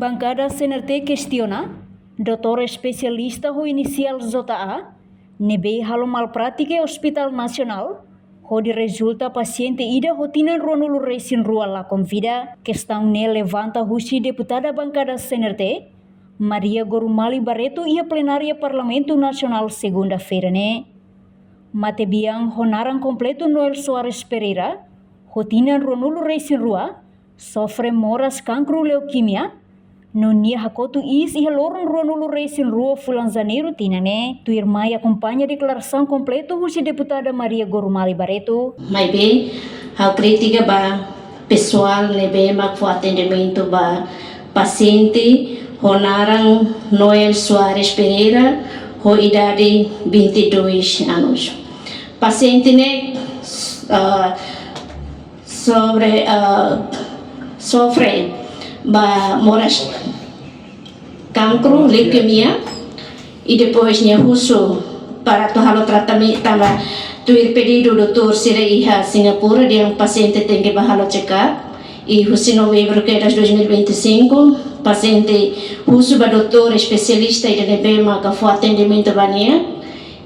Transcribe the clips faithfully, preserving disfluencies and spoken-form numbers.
Bankada C N R T kestiona, doutór espesialista ho inisiál J A, ne'ebé halo malprátika iha Hospital Nasionál, hodi rezulta pasiente ida ho tinan ruanulu resin rua lakon vida. Kestaun ne'e levanta husi deputada bankada C N R T, Maria Gorumali Barreto, iha plenária Parlamentu Nasionál segunda-feira ne'e. Matebian ho naran kompletu Noel Soares Pereira, ho tinan ruanulu resin rua, sofre moras kankru leukemia, no nia hakotu iis iha loron ruanulu resin rua fulan Janeiru tinan ne'e. Tuirmai akompaña deklarasaun kompletu husi deputada Maria Gorumali Barreto. Maibé, ha'u kritika ba pesoál ne'ebé mak fó atendimentu ba pasiente ho naran Noel Soares Pereira, ho idade vinte e dois anos. Pasiente ne'e, ah, sobre, ah, sofre ba moras kankru, leukemia, i depois nia husu para atu halo tratamentu tanba tuir pedidu doutór sira iha Singapura, dehan pasiente tenke bá halo check-up. I husi Novembru kedas dois mil e vinte e cinco, pasiente husu ba doutór espesialista ida ne'ebé maka fó atendimentu ba nia.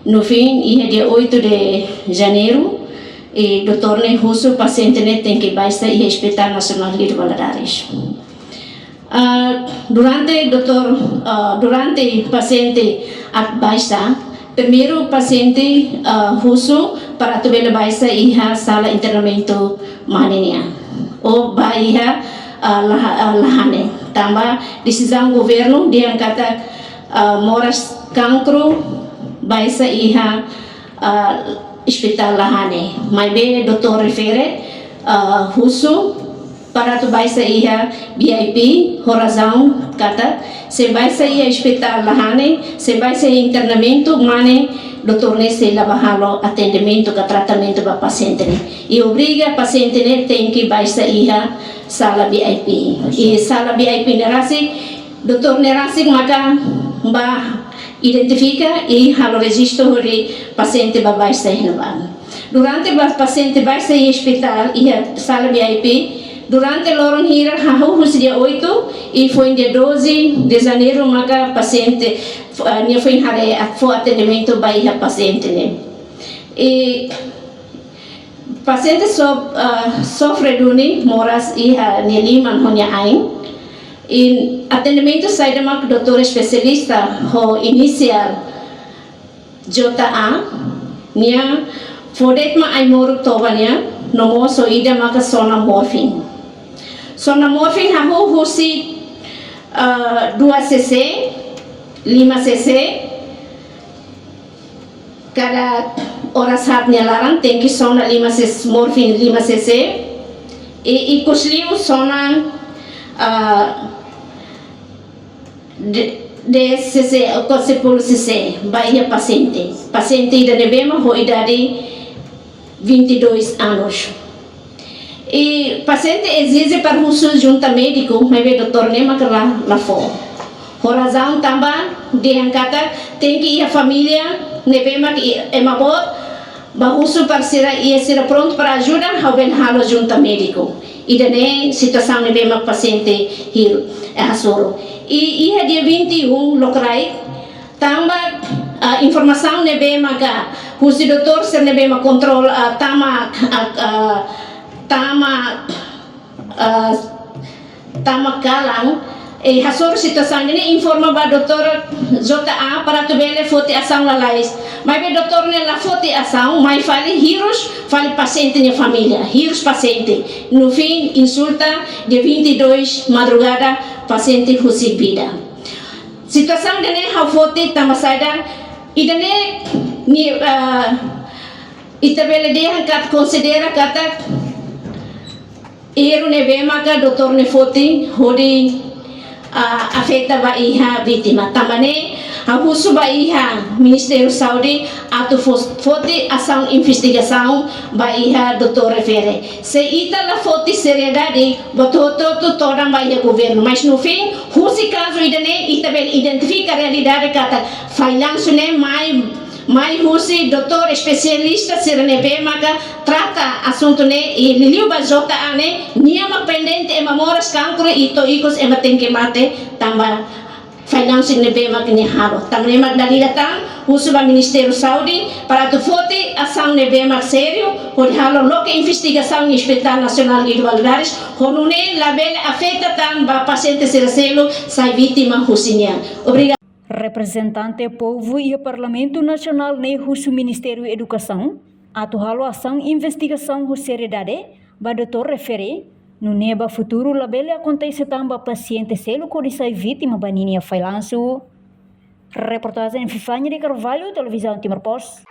No fim, iha dia oito de Janeiro, i doutór ne'e husu pasiente ne'e tenke baixa iha Hospital Nasionál Guido Valadares. Ah, durante doutór, ah, durante pasiente atu baixa, primeiru pasiente, ah, husu para atu bele baixa iha sala internamentu mane nian, ou bá iha, ah, Laha-, ah, Lahane. Tanba desizaun governu dehan katak, ah, moras kankru baixa iha, ah, Hospital Lahane. Maibé doutór refere, ah, husu para atu baixa iha V I P, ho razaun katak se baixa iha Hospital Lahane, se baixa iha internamentu mane, doutór ne'e sei la bá halo atendimentu ka tratamentu ba pasiente ne'e. I obriga pasiente ne'e tenke baixa iha sala V I P. I sala V I P ne'e rasik, doutór ne'e rasik maka bá identifika i halo rejistu hodi pasiente bá baixa iha ne'ebá. Durante ba pasiente baixa iha ospitál, iha sala V I P, durante loron hira, hahú husi dia oito, i foin dia doze de Janeiru maka pasiente, ah, nia foin haree atu fó atendimentu ba iha pasiente ne'e. I pasiente so-, ah, sofre duni moras iha nia liman ho nia ain. I atendimentu saida mak doutór espesialista ho inisiál J A, nia fó de'it mak ai-moruk toba nian, no mós ho ida maka sona morfin. Sona morfin hahú husi, ah, dua C C, lima C C, kada oras haat nia laran tenke sona lima C C, morfin lima C C, i, i ikus liu sona, ah, de-, dez C C, ou quase sepuluh C C, ba iha pasiente. Pasiente ida ne'ebé mak ho idade vinte e dois anos. I pasiente ezije para husu junta médiku, maibé doutór ne'e maka la, la fó. Ho razaun tanba dehan katak tenke iha família ne'ebé mak i-, ema boot, bá husu para sira, i sira prontu para ajuda, ha'u bele halo junta médiku. Ida-ne'e situasaun ne'ebé mak pasiente hir-, eh, hasoru. I iha dia vinte e um, lokraik, tanba, ah, informasaun ne'ebé maka husi doutór sira ne'ebé mak kontrola, ah, tama, ah, ah, tama, ah, tama kalan, i hasoru situasaun ne'e informa ba doutór J A para atu bele foti asaun lalais. Maibé doutór ne'e la foti asaun, mai fali hirus fali pasiente nia família, hirus pasiente. No fim, insulta, dia vinte e dois, madrugada, pasiente husik vida. Situasaun ida-ne'e ha'u foti tanba saida, ida-ne'e, ni, ah, ita bele dehan katak konsidera katak erru ne'ebé maka doutór ne'e foti hodi, ah, afeta ba iha vítima. Tanba ne'e, ha'u husu ba iha Ministériu Saúde atu fo-, foti asaun investigasaun ba iha doutór refere. Se ita la foti seriedade, buat hotu-hotu todan ba iha governu. Mas no fim, husi kazu ida-ne'e, ita bele identifika realidade katak fallansu ne'e mai Mai husi doutór espesialista sira ne'ebé maka trata asuntu ne'e, i liuliu ba J A ne'e, nia mak pendente ema moras kankru i to'o ikus ema tenke mate tanba fallansu ne'ebé mak nia halo. Tanba ne'e mak dala ida tan husu ba Ministériu Saúde para atu foti asaun ne'ebé mak sériu, hodi halo loke investigasaun iha Hospital Nasionál Guido Valadares, hodi nune'e labele afeta tan ba pasiente sira seluk sai vítima husi nia. Obrigada. Reprezentante povu iha Parlamentu Nasionál ne'e husu Ministériu Edukasaun atu halo asaun investigasaun ho seriedade ba doutór refere, nune'e ba futuru labele akontese tan ba pasiente seluk hodi sai vítima ba ninia fallansu. Reportajen Fifania de Carvalho, Televizaun Timor Post.